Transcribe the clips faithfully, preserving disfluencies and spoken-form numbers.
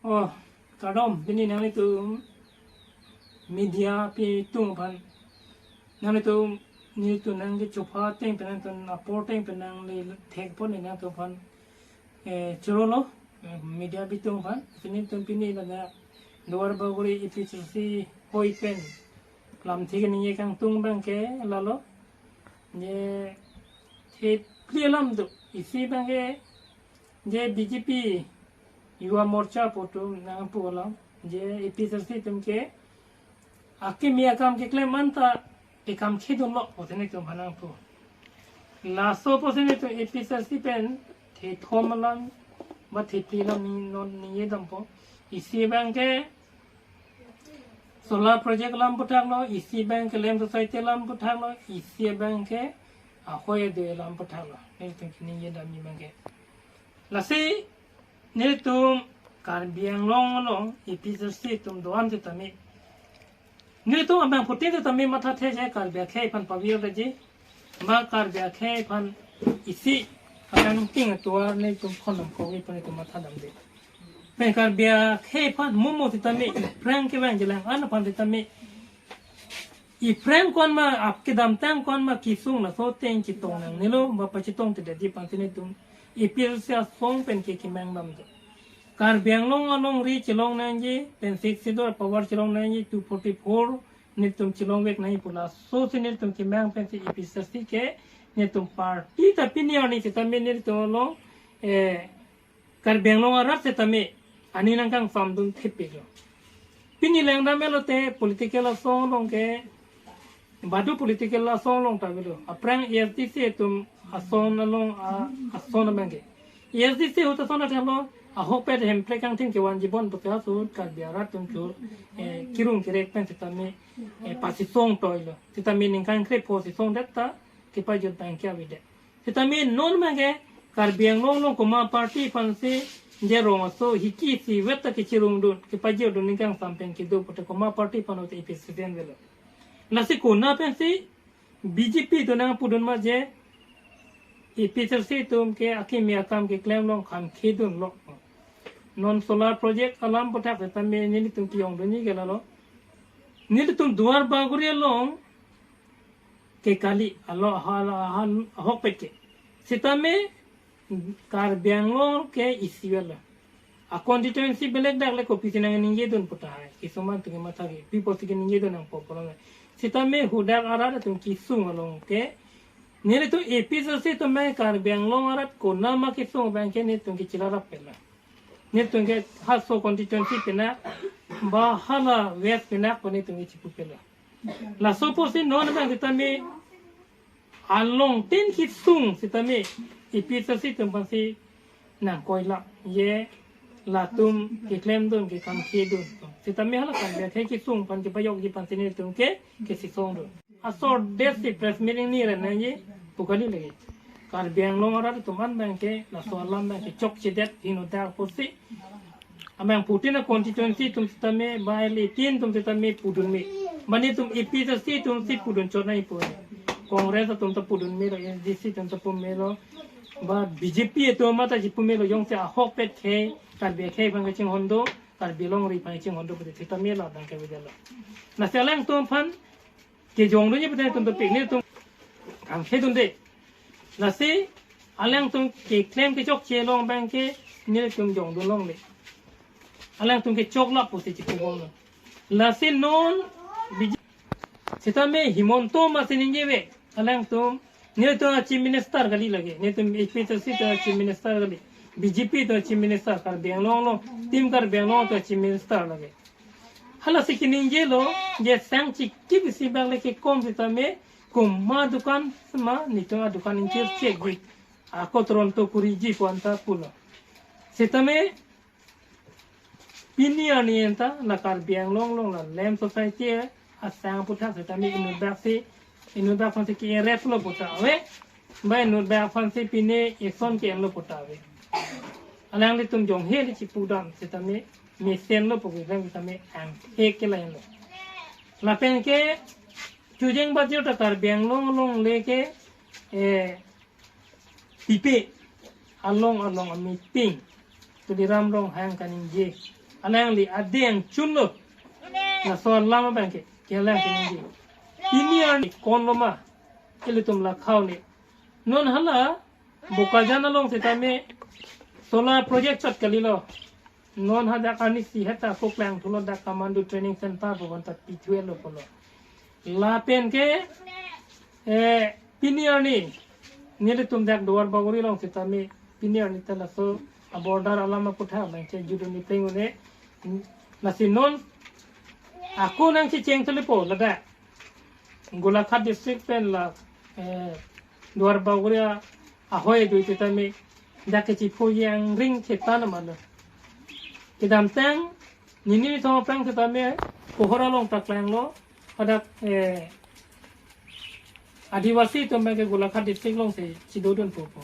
Oh, kardom, pini nanglitum media apitung aphan. Nanglitum, nelitum nangkechopha ateng pen nangtum apor ateng pen nangle thekpon nangtum aphan, eh, chorolo, eh, media apitung aphan. Pini tum pini ladak Duar Bagori A P H L C hoi pen lamthe keningje kangtung abangke lalo. Je, the phli alam do, isi abangke je B J P Yuva Morcha pu atum nangpu alam, je A P H L C atum ke akimi akam keklem anta ekam khedunlo pu nelitum aphan nangpu. Laso pusi nelitum A P H L C pen thethom alam ba thephli alam ni non ningje dampo. Isi abangke solar project alam aphuthak lo, isi abangke Lem Society alam aphuthak lo, isi abangke ahoi adoi alam aphuthak lo. Nelitum keningje damji abangke. Lasi nelitum Karbi Anglong along A P H L C atum do-an setame, nelitum abangphutin setame mathathe je Karbi akhei aphan pavir daji. Ma Karbi akhei aphan isi akangting atovar nelitum khonam kogi aphan nelitum matha damde. Pen Karbi akhei aphan momo setame, iphrang kevang jilang an aphan setame, iphrang ko-an ma, ap kedamtang ko-an ma kesung laso ateng chetong nangnelo, ba pachetongtedetji aphan si nelitum A P H L C asong pen ke kemang damde. Karbi Anglong alongri chelong nangji, pen Sixth Schedule power chelong nangji, two forty-four nelitum chelongvek nangji pu laso si nelitum kemang pensi A P H L C ke nelitum party ta pini arni setame nelitum along, eh, Karbi Anglong arat setame aning nangkangsamdun thepiklo. Pini langdam melote political asong along ke, badu political asong along ta avelo. Aphrang A S D C atum asong along a, asong abangke. A S D C ahut asong athalo, ahokpet Hemprek Kangthir kevanji bon pusi ahut Karbi arat atum chur, eh, kirung kirek pen setame, eh, pasisong toilo. Setame ningkan krepho sisongdet ta kepajut abangke avedet. Setame non abangke Karbi Anglong along komat party aphansi je rong aso hiki isi vet ta kechirungdun, kepajutdun ningkangsam pen kedo pute komat party aphan ute A P H L C pen avelo. Lasi konat pensi B J P atum nangpudun ma je A P H L C atum ke akimi akam keklem along kam khedunlo. Non solar project alam aphuthak setame nelitum kejongdunji ke lalo. Nelitum Duar Bagori along ke kali alo ahal ahal ahokpet ke. Setame Karbi Anglong ke isi avelo. A constituency belek dak le kopisi nangningjedun pu tahai. Kisuman atum kematha ke. Pi apotsi keningjedun nangpo pulo. Setame hadak arat atum kesung along ke, nelitum A P H L C atum abang Karbi Anglong arat konat ma kesung abangke nelitum ke chelarap pela. Nelitum ke haso constituency pen ba hala West pen ko nelitum ke chipu pela. Laso pusi non abang setame along tin kesung setame A P H L C atum aphansi nangkoilap je latum keklemdun ke kam khedun. Setame hala Karbi akhei kesung aphan kepajokji aphansi nelitum ke kesisongdun. Asor det si press meeting ni ren nangji pu kali lagi. Karbi Anglong arat atum an abangke laso alam abangke chokchedet hinu dak pusi. Abangphutin a constituency atum setame, ba L A tin atum setame pudun me. Ba nelitum A P H L C atum si pudun chot nangji pu. Congress atum ta pudun melo, A S D C atum ta pudun melo. Ba B J P atum mata si pudun melo, jongsi ahokpet akhei, Karbi akhei aphan kachinghon do, Karbi longri aphan kachinghon do pute setame la abangke avedetlo. Lasi alangtum aphan kejongdunji pute nelitum dopik, nelitum kam khedunde. Lasi alangtum keklem kechokche along abangke nelitum jongdun longle. Alangtum kechoklap pusi chikubom lo. Lasi non B J P setame Himanta ma si ningje ave. Alangtum, nelitum a Chief Minister kali lagi. Nelitum A P H L C atum a Chief Minister kali. B J P atum a Chief Minister, Karbi Anglong along, Team Karbi Anglong atum a Chief Minister lagi. Halasi keningjelo, je sang chikip isi bak le kekom setame, komat adukan ma, nelitum adukan ingkir chekji. Ako Toronto kuriji pu anta pulo. Setame, pini arni anta la Karbi Anglong along la Lem Society asang aphuthak setame inut bak si, inut bak aphansi ke-arrest lo pu ta ave. Ba inut bak aphansi pine action ke-enlo pu ta ave. Alanglitum jonghe le chipudam setame mesenlo pu kelang setame angthek ke lahenlo. Lapen ke chojeng bajir ta Karbi Anglong along le ke, eh, pipe along along a meeting Tuliram Ronghang kaningje. Alangli adeng chunlo. Laso alam abangke kelang keningje. Pini arni konloma, ilitum la khau ne. Non hala Bokajan along setame solar project chot kalilo. Non hadak arnisi heta koklang thulo, dak Kamandu Training Center pu bonta pithuelo pulo. Lapen ke, eh, pini arni nelitum dak Duar Bagori along setame pini arni ta laso a-border alam aphuthak nangchejudun ni pleng un-e. Lasi non ako nangchecheng thulipo ladak Golaghat district pen la, eh, Duar Bagori ahoi dui setame dak kechipho yang ring thetan amalo. Kedamtang nini thong aphrang setame Kohora along ta klanglo, hadak, eh, Adivasi atum abangke Golaghat district alongsi chidodun pupo.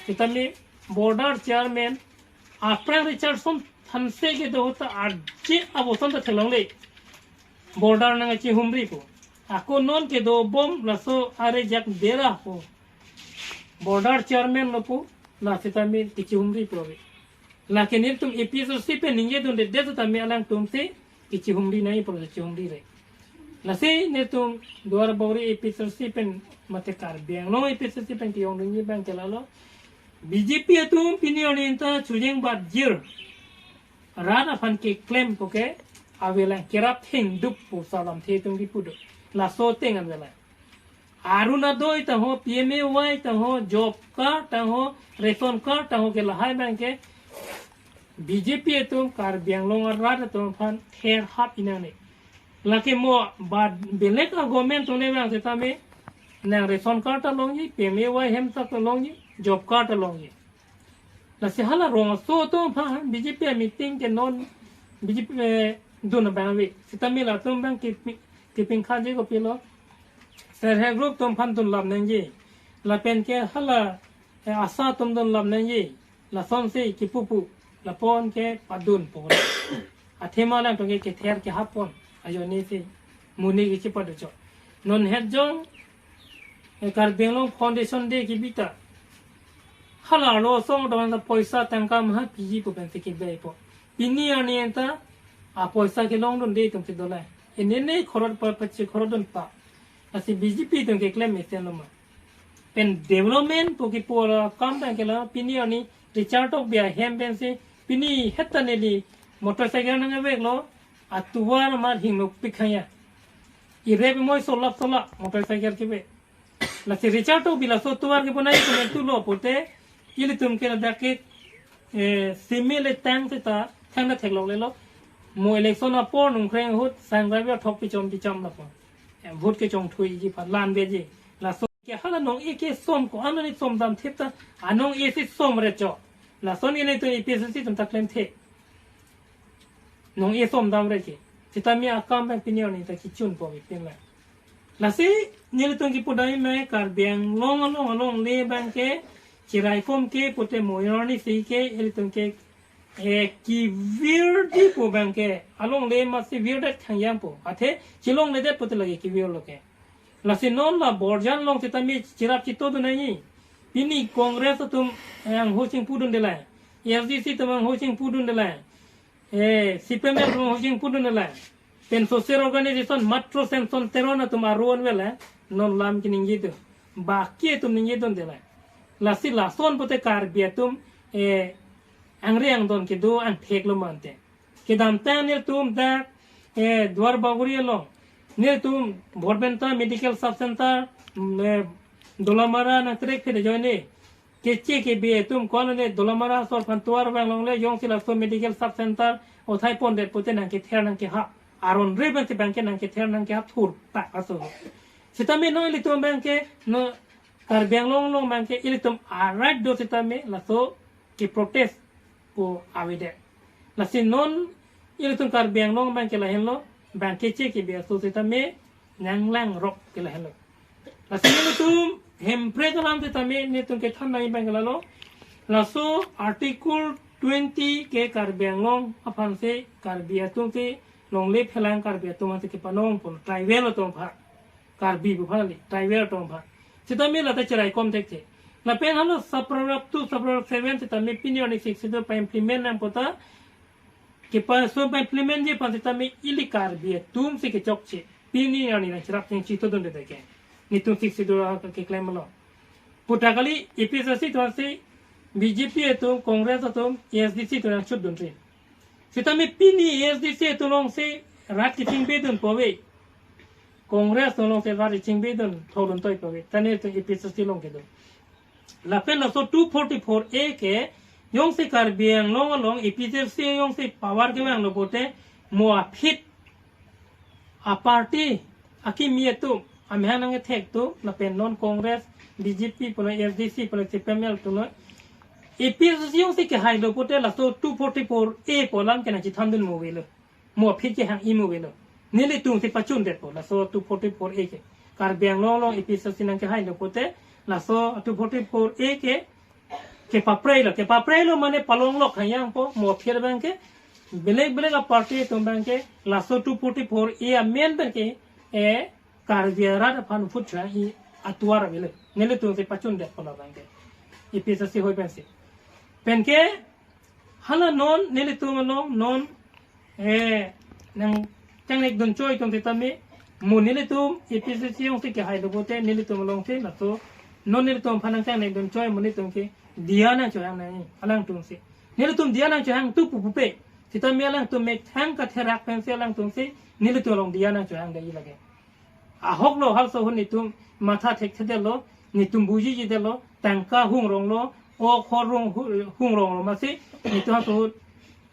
Setame border chairman aphrang Richardson Hanse kedo ahut ta arje aboson ta theklongle. Border nangkachihumri pu. Ako non kedobom laso arejak dera pu. Border chairman lo pu, la setame kachihumri pu ave. Lake nelitum A P H L C pen ningjedunde det setame alangtumsi kachihumri nangji pu, kachihumri re. Lasi nelitum Duar Bagori A P H L C pen mate Karbi Anglong A P H L C pen kejongdunji abangke lalo. B J P atum pini arni ta chojeng bat jir. Rat aphan keklem puke avelang, kerap thengdup pu salam the atum kipu do. Laso ateng avelang. Arunodoi tangho, P M A Y tangho, job card tangho, ration card tangho ke lahai abangke B J P atum Karbi Anglong arat atum aphan ther hap inang ne. Lake mo bad belek a-government atum le abang setame nang ration card ta longji, P M A Y hem ta longji, job card ta longji. Lasi hala rong aso atum aphan B J P a-meeting ke non B J P, eh, dun abang ave. Setame latum abang kepi-, kepingkhanji kopilo. Self help group atum aphan dunlap nangji. Lapen ke hala, eh, ASHA atum dunlap nangji. Lasonsi kipupu. Lapen ke padunpo. Athema alangtum ke kether kehap pon. Ajoinesi monit kechipado chot. Non het jong, eh, Karbi Anglong Foundation Day kebi ta hala arlo asong doan ta poisa tangka maha piji pu pensi kebei po. Pini arni anta apoisa kelongdunde atumsi dolang. Inine khorot pa pachi khorot dun pa. Lasi B J P atum keklem mesen loma. Pen development pu kipu akam abangke la pini arni Richard Tokbi ahem pensi pini heta neli motorcycle nangveklo, atovar mar hingnopik khaya. Irep moi solap solap motorcycle kebe. Lasi Richard Tokbi laso atovar kepu nai komentu lo pute ilitum ke ladak ke, eh, simi le tang seta thangta theklonglelo. Mo election apor nongkreng ahut sangrai athok pichom pichom lapo. Eh, vote kechongthuiji aphan lan veji. Laso ke hala nong-e kesom ko-an arni somdam thip ta anong-e si somre chot. Lason ilitum A P H L C atum ta klemthe. Nong-e somdamre ke. Setame akam abang pini arni ta kechunpo mi pin la. Lasi nelitum kipu dai me Karbi Anglong along alongle abangke chiraikom ke pute mo arnisi ke ilitum ke, eh, kevirdi pu abangke alongle masi virdet thangyang po. Athe chelongledet pute lake kevirlo ke. Lasi non la Borjan along setame chirap chitodun nangji. Pini Congress atum, eh, angho chingpudunde lang. A S D C atum angho chingpudunde lang. Eh, C P M atum angho chingpudunde lang. Pen social organization matro Samson Teron atum aron vela, eh, non lam keningje atum. Baki atum ningjedunde lang. Lasi lason pute Karbi atum, eh, angre angdon kedo angthek lo mante. Kedamtang nelitum dak, eh, Duar Bagori along. Nelitum Bhorbenta Medical Sub Center, mm, eh, Dolamara nangtrek phe ajoine. Keche kebe atum ko-an le Dolamara asor aphan tovar vang longle jongsi laso Medical Sub Center othai pondet pute nangkether nangkehap. Aron re pensi abangke nangkether nangkehap thur ta aso. Setame non ilitum abangke non Karbi Anglong along abangke ilitum a-right do setame laso keprotest pu avedet. Lasi non ilitum Karbi Anglong abangke lahenlo, abang keche kebe aso setame nanglangrok ke lahenlo. Lasi nelitum Hemprek alam setame nelitum kethan nangji abangke lalo. Laso Article twenty ke Karbi Anglong aphansi Karbi atumsi longle phelang Karbi atum aphansi kepanong pon tribal atum aphan. Karbi pu aphan kali, tribal atum aphan. Setame lata chiraikom thekthe. Lapen hala sub-paragraph two, sub-paragraph seven setame pini arni Sixth Schedule pa-implement nangpo ta Kepaso implement ji aphan sitame ili Karbi atum si kechokche. Pini arni nangcherap chingchi todun de ke. Netum Sixth Schedule keklem lo. Puta kali A P H L C atum si B J P atum, Congress atum, A S D C atum nangchotdunri. Sitame pini A S D C atum alongsi rat kechingbe dunpo ave. Congress atum alongsi rat kechingbe dun thodun toipo ave. Ta netum A P H L C along kedo. Lapen laso two forty-four A ke jongsi Karbi Anglong along A P H L C jongsi power kevanglo pulote mo aphi a-party akimi atum amahang nangkethek atum lapen non Congress, B J P pulo, A S D C pulo, C P I M L pulo, A P H L C jongsi kehailo pulote laso two forty-four A pu alam ke nangchethandun mo avelo. Mo aphi kehang-i mo avelo. Nelitum si pachundetpo laso two forty-four A ke. Karbi Anglong along A P H L C nangkehailo pulote laso two forty-four A ke kepapreilo, kepapreilo mane palonglok hangyangpo, mo aphi abang ke, belek belek a-party atum abang ke, laso two forty-four A amen abang ke, e, Karbi arat aphan vote chohang-i atovar avelo. Nelitum si pachundetpo labang ke. A P H L C hoi pensi. Penke, hala non, nelitum along, non, eh, nangchengnek dun choi atum sitame, mo nelitum A P H L C jongsi kehailo pulote, nelitum alongsi, laso, non nelitum aphan nangchengnek dun choi, mo nelitum ke, diya nangchohang nang, alangtum si. Nelitum diya nangchohang tu pu pupe. Sitame alangtum methang katherak pensi alangtum si, nelitum along diya nangchohang dei lake. Ahok lo halso ahut netum matha thekthedetlo, netum bujijidetlo, tangka hungronglo, ok hor rong hu-, hungronglo masi, netum halso ahut,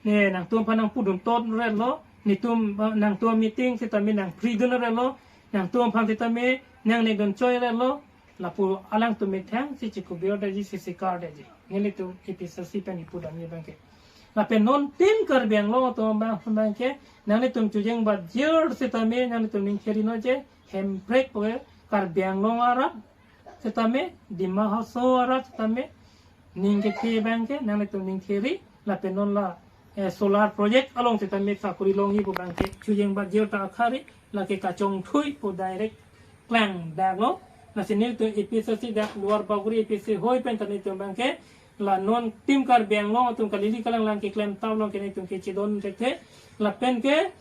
ne, nangtum aphan nangpudun totretlo, netum, nangtum meeting sitame nangphridunretlo, nangtum aphan sitame nangnek dun choiretlo, lapu alangtum methang si chikubir detji, si sikar detji. Nelitum A P H L C pen ipu damji abang ke. Lapen non tim Karbi Anglong atum abang, abang ke, nanglitum chojeng bajir sitame, nanglitum ning kheri non je, Hemprek pu ke, Karbi Anglong arat sitame, Dima Hasao arat sitame, ning kethe abang ke, nanglitum ning kheri, lapen non la, eh, solar project along sitame sakori longji pu abang ke, chojeng bajir ta akhari, lake kachongthui pu direct klangdaklo. Lasi nelitum A P H L C dak Duarbagori A P H L C hoi pen ta netum abang ke, la non tim Karbi Anglong atum kalili kalanglang keklem tap along ke netum ke chedon thekthe. Lapen ke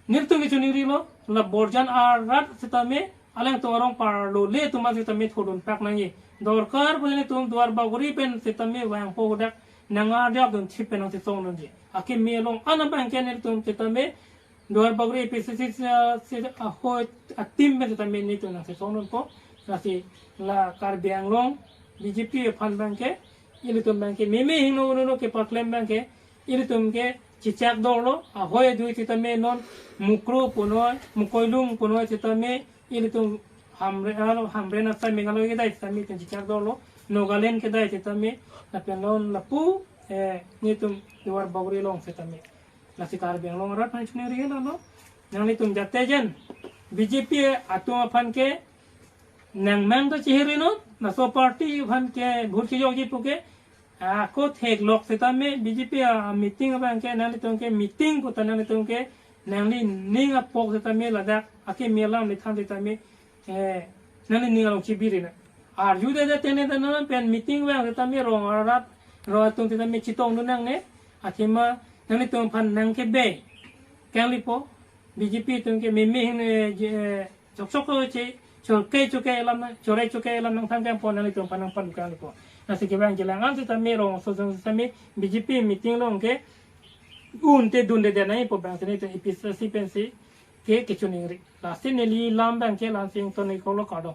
nelitum ke choningrilo, la Borjan arat sitame, alangtum arong parlo le atum sitame thodun pak nangji. Dorkar pu netum Duarbagori pen sitame vangpo hadak nang arjap dun chip pen nangchesong dunji. Akimi along an abang ke nelitum sitame Duarbagori A P H L C si, si, ahoi atim pen sitame netum nangchesong dunpo. Lasi la Karbi Anglong B J P aphan abang ke, ilitum abang ke, meme hingno uno no kepaklem abang ke, ilitum ke chechak dorlo, ahoi adui sitame non Mukroh punoi, Mukoilung punoi sitame, ilitum Hamre-, alo, Hamren asai Meghalaya kedai sitame itum chechak dorlo, Nagaland kedai sitame, lapen non lapu, eh, netum Duarbagori along sitame. Lasi Karbi Anglong arat aphan choningrilo. Nanglitum jate jen B J P atum aphan ke nangmang ta chihiri non, laso party aphan ke vote kejokji pu ke, ako theklok sitame B J P a, a meeting abang ke nanglitum ke meeting pu ta nanglitum ke nanglining apok sitame ladak akimi alam methang sitame, eh, nanglining along chibiri na. Arjude de tene tene pen meeting abang sitame rong arat, rong atum sitame chetongdun nangne, athema nanglitum aphan nangkebe kangli po, B J P atum ke meme hin, eh, je, eh, chokchok ko che, choke choke alam nang, chore choke alam nangthan kangpo nanglitum aphan nangpadu kangli po. Lasi kevang chelang an sitame rong aso jong sitame B J P meeting along ke un te dunde de nangji pu abang si netum A P H L C pensi ke kechoningri. Lasi neli lam abang ke la-ansi ingtoniklo, kardom.